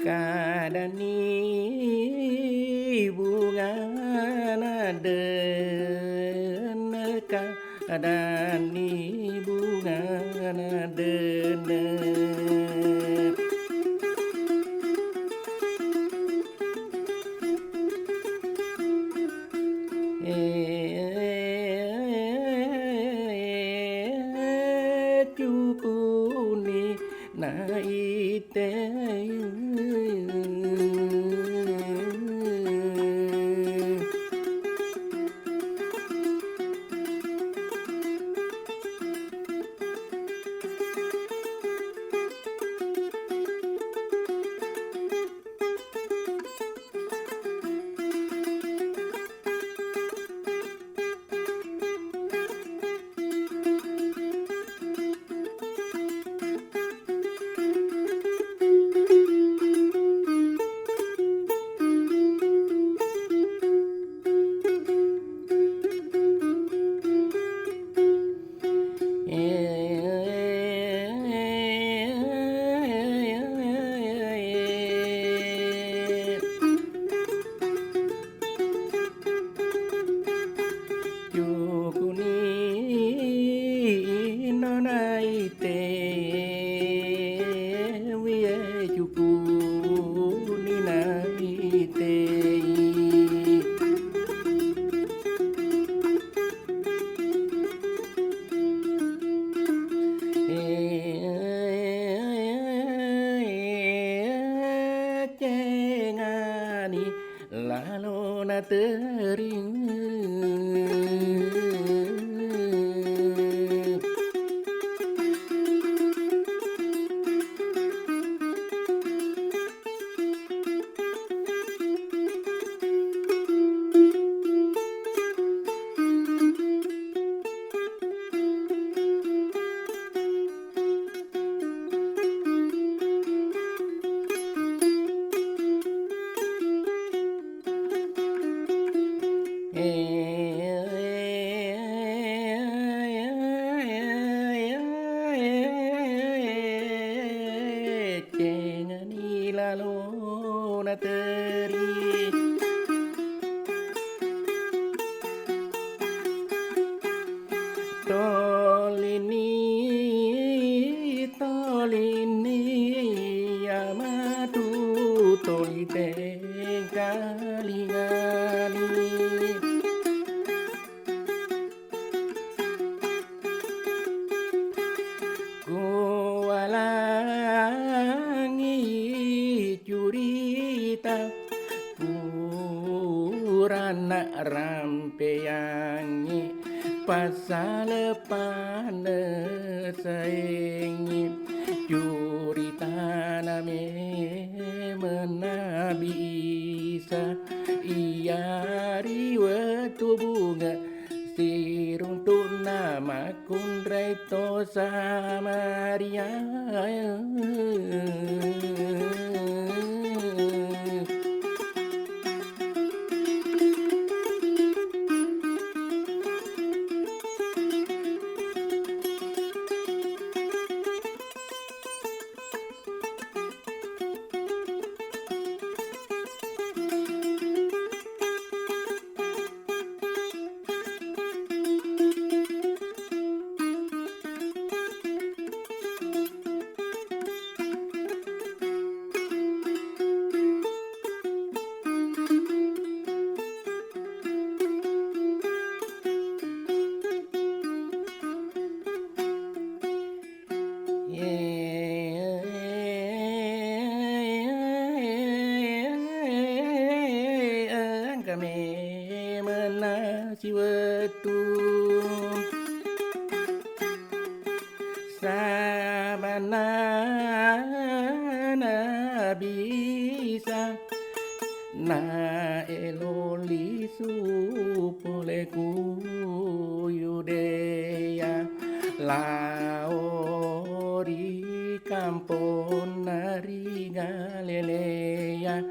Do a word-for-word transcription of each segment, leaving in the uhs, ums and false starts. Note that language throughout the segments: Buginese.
Kadani bungana denne, kadani bungana denne. Eh, cukuni naite. Cukuni no naite, wie cukuni naite. Cengani lalona teri. Cengani lalona teri. Tolini, tolini, iya matu toli tengkalingani. Kuwalangi curita, purana rampeyangngi, passala panesaengngi, curitana memeng Nabi Isa, iya ri wettu bunge siruntu'na makkunrai to Samaria. Engka memeng nasiwettu sabana Nabi Isa. Naelo lisu pole ku Yudea, lao ri kamponna ri Galilea,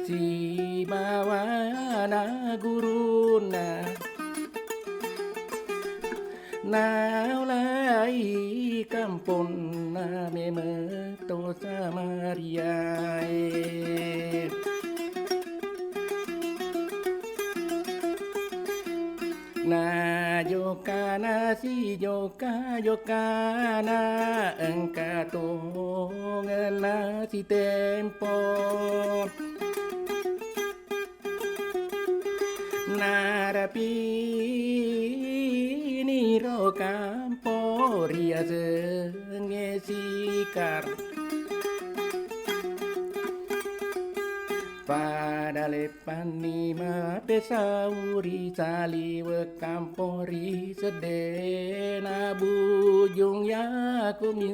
sibawana gurunna, naulai kamponna memetto Samariae. Najokkana sijokka-jokkana, engka tongenna sitempo. Narapini ro kampo riasengnge Sikar. Pada leppanni mapesau ri saliweng kampo ri seddena bujung Yakumi.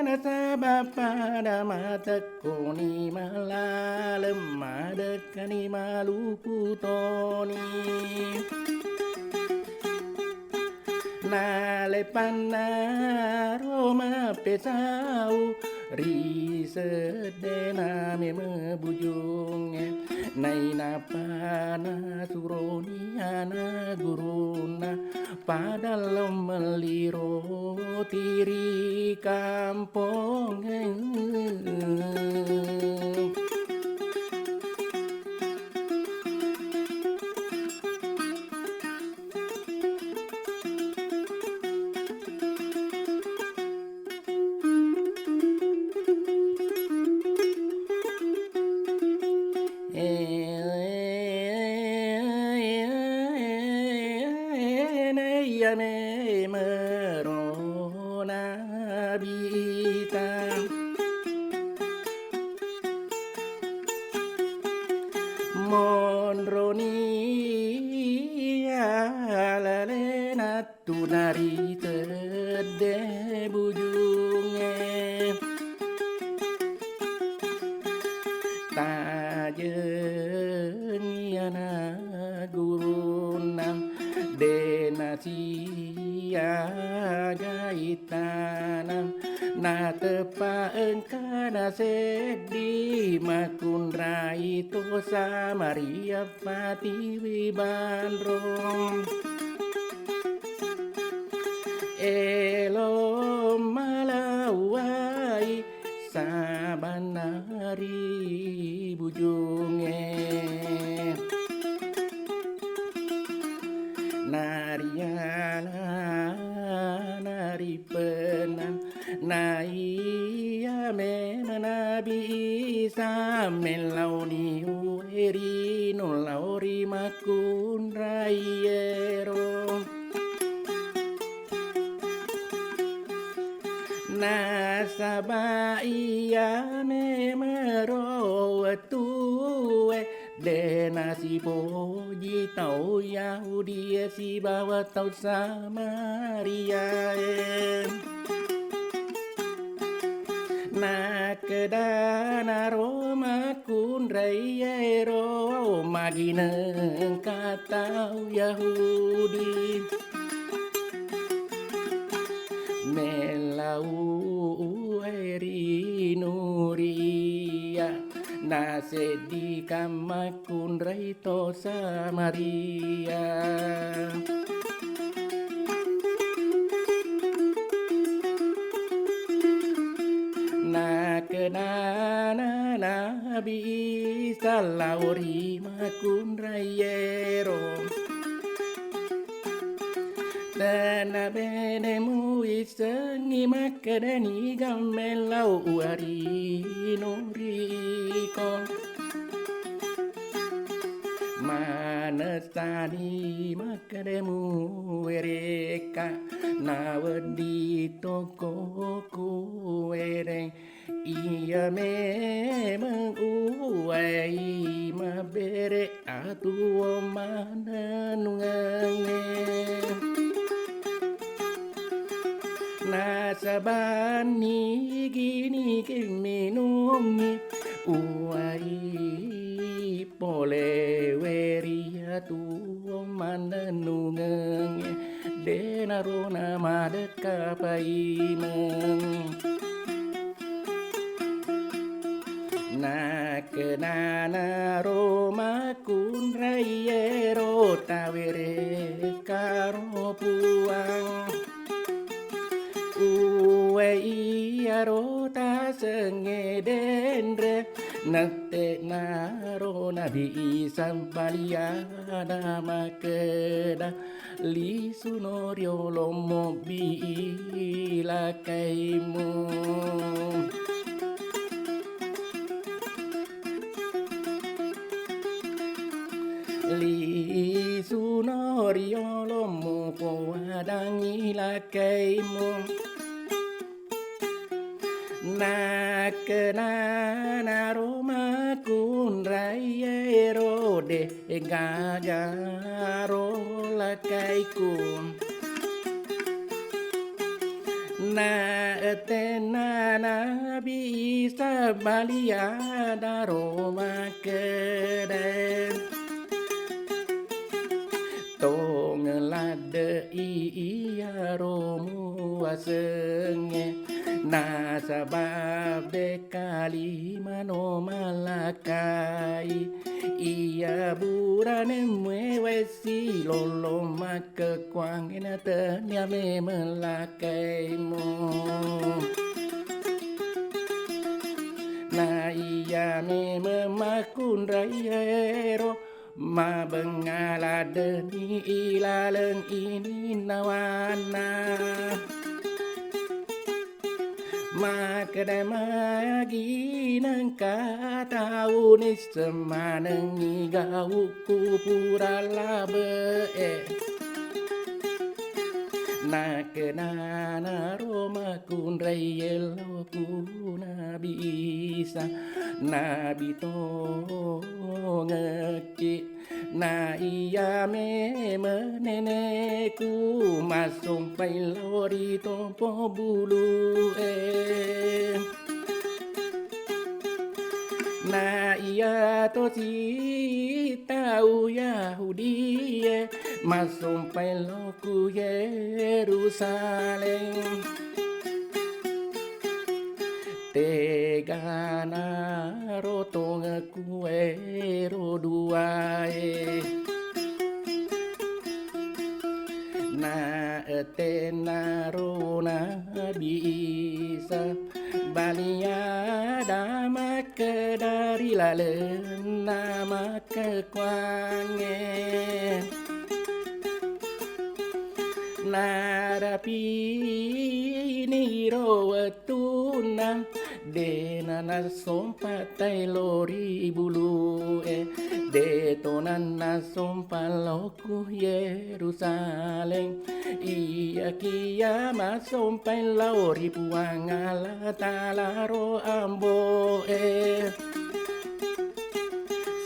Nasaba pada matekkoni malaleng, madekkani malupu toni. Naleppannaro mappesau ri seddena memeng bujungnge, nainappa nasuroni ana gurunna pada lao melli roti ri kampongnge. Naiya memero nabita. Monroni alalena tunari tedde bujungnge. Tajeng iyana gurunna, de' nasiaga ittana, nateppa engkana seddi, makkunrai to Samaria patiwi banrong. Elo malawai sabanna ri bujungnge. Nariala naripenang, naiya memeng Nabi Isa mellauni uweri nullau ri makkunraiero. Nasaba iya memero wettue de' nasipoji tau Yahudi sibawa tau Samariae. Nakkedana ro makkunraiero, magi nengka tau Yahudi mellau uweri nuria, naseddikang makkunrai to Samaria. Nakenana Nabi Isa lao ri makkunraiero. Tenna bene muissengngi makkeda niga mellau uwari nuriko. Mane Sani makkeda muwerekka, nawedding tokko kuwereng. Iya memeng uwai mabbere atuwo mannennungengnge. Nasaba nigi-nigi minungngi uwai pole weri atuwo mannennungengnge, denaro namadekka paimeng. Nakkenanaro makkunraiero tawerekkaro Puang. Uwe iyaro tasengnge denre, nette'naro Nabi Isa baliana makkeda, lisuno riolo mobbi ilakaimu. Lisuno riolo mupowadangngi lakaimu. Nakkenanaro makkunraiero degagaro lakaiku. Naettenna Nabi Isa balianaro makkeda, tongeng ladde'i iyaro muwasengnge, nasaba bekkalimano malakkai. Iya burane muewe silollo makkekkuangnge na tennia memeng lakaimu. Na iya memeng makkunraiero mabengnga laddeni ilaleng ininnawanna. Makkeda magi nengka tau nisseng manengngi gau'ku pura labe'e. Nakkenanaro makkunrai eloku Nabi Isa, Nabi tongekki. Na iya memeng neneku massompai lao ri tompo bulu'e. Na iya tosi tau Yahudie massompai lao ku Yerusalem. Teganaro tongekku ero duae. Na tennaro Nabi Isa baliada makkeda ri lalenna makkekkuangnge. Narapini ro wettunna, dena nassompa taelo ri bulu'e, de tonanna sompa lao ku Yerusalem. Iyakiya massompai lao ri Puang Allah Taala ro ambo'e,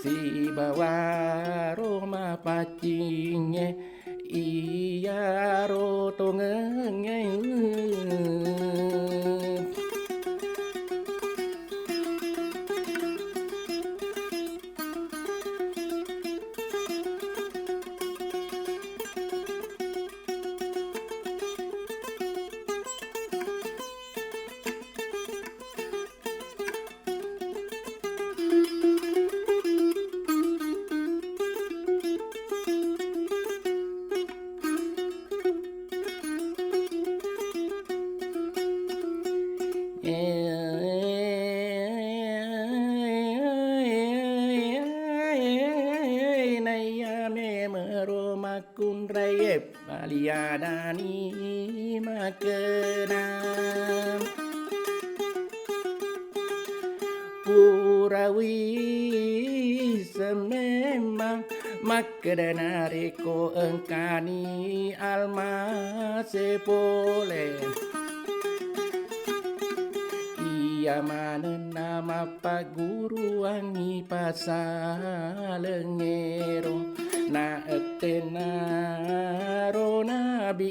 sibawa ro mapaccingnge. Iyaro tongengnge. Naiya memero makkunraie. Maliadani makkeda, pura wisseng memang Makkeda narekko engkani almase pole, iya manenna mappagguruangngi pasalengngero. Naettenaro Nabi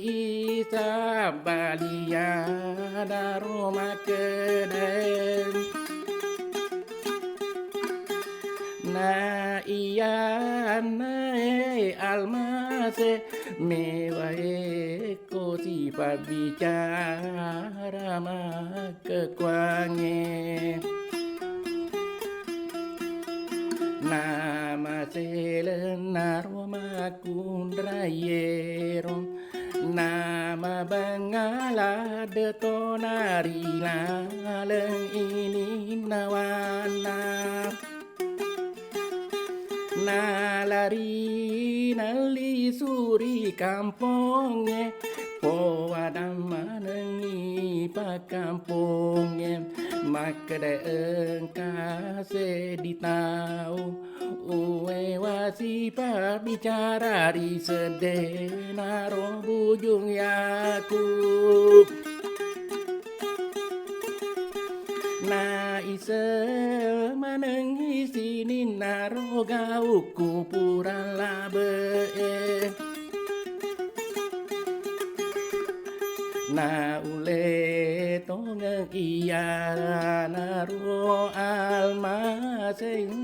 Isa balianaro makkedae. Na iyannae almase mewae ko sipabbicara makkukuangnge. Namaselennaro makkunraiero, namabengngaladde tona ri laleng ininnawanna. Nalari nallisu ri kampongnge, powadang manengngi pakkampongnge, makkeda engka seddi tau uwewa sipabbicara ri seddenaro Bujung Yakub. Naiseng manengngi sininna ro gau kuburan labe'e. Naulle tongeng iyanaro almaseng.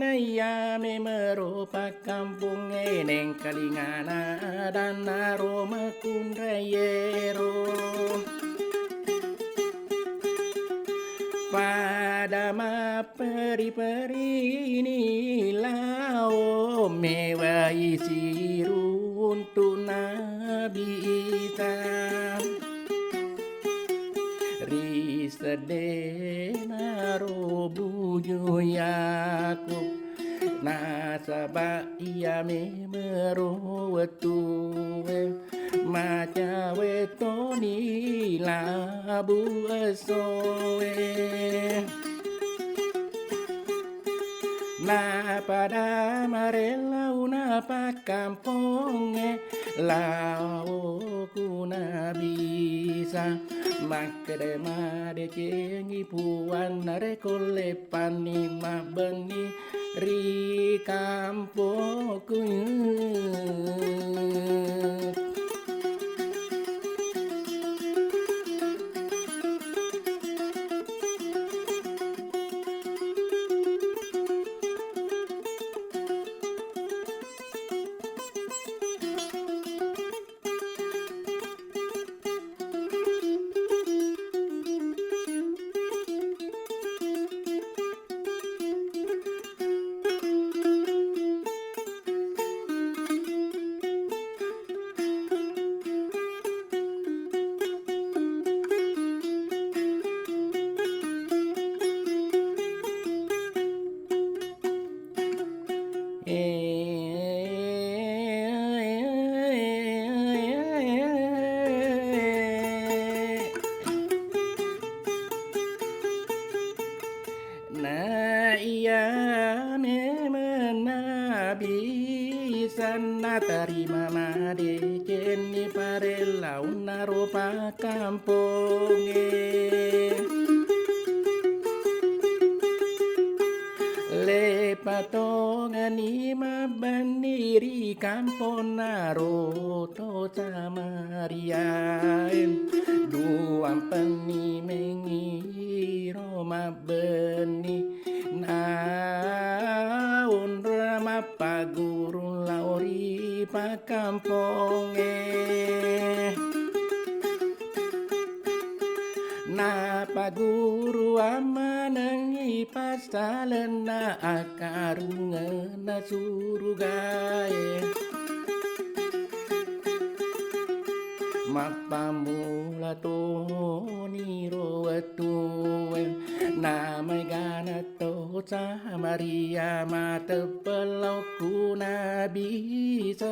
Naiya memero pakkampongnge nengkalingana adanna ro makkunraiero. Pada mapperi-perini lao mewai siruntu Nabi Isa. Ri seddenaro Bujung Yakub, nasaba iya memero wettue macawe toni labu essoe. Napada marellau napakkampongnge lao ku Nabi Isa, makkeda madecengi Puang narekko leppanni mabbenni ri kampokku. Na iya memeng Nabi sanna tarima madecenni parellaunna rupa kampongnge. Lepa tongeni mabbenni ri kamponna ro to Samariae. Duampenni mengiro mabbenni naonro mappaguru lao ri pa kampongnge. Napaguru ammanengngi passalenna akkarungenna surugae. Mappammula toniro wettue, namaegana to Samaria mateppellau ku Nabi Isa.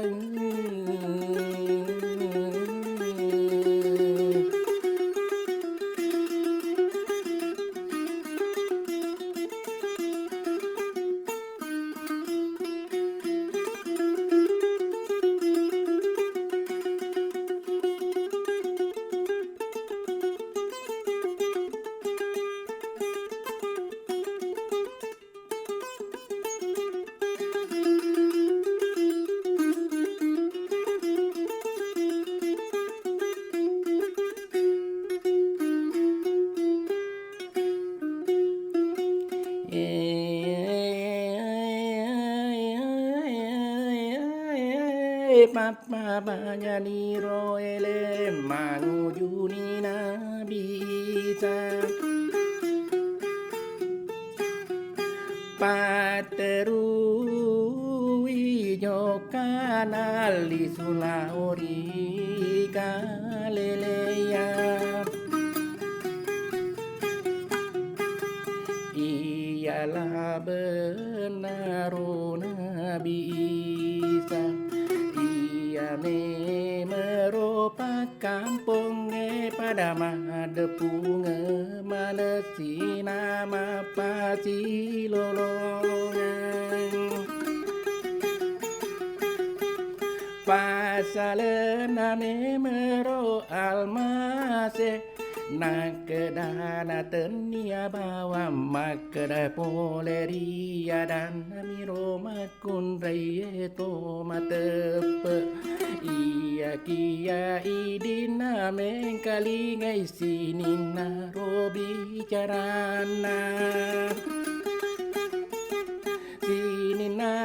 Pappamanyaniro ele mangujuni Nabi Isa. Patterui jokkana lisu lao ri Galilea. Iyalah bennaro Nabi Isa, iya memero pakkampongnge pada maddeppungeng manessina mappasilolongeng. Passalenna memero Almase, nakkedana tennia bawang makkeda pole ri adanna miro makkunraie to mateppe. Iyakiya idinna mengkalingai sininna ro bicaranna. Sininna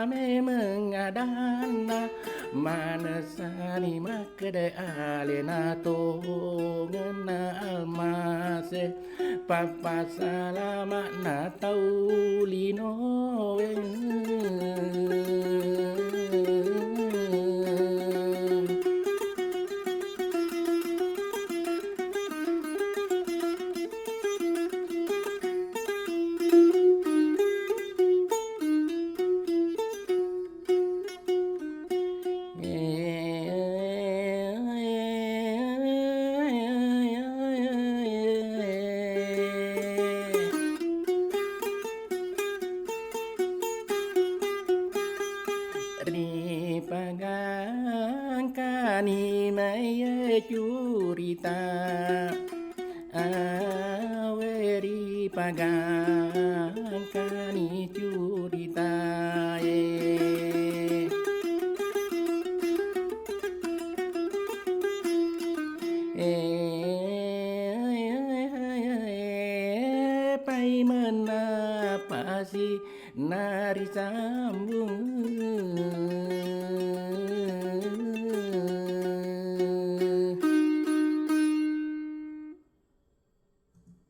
memeng adanna, manessani makkeda alena tongenna Almase, pappasalama'na tau linoe. Ripagangkani mai curita, awe ripagangkani curitae. Paimenna pasi narisambung.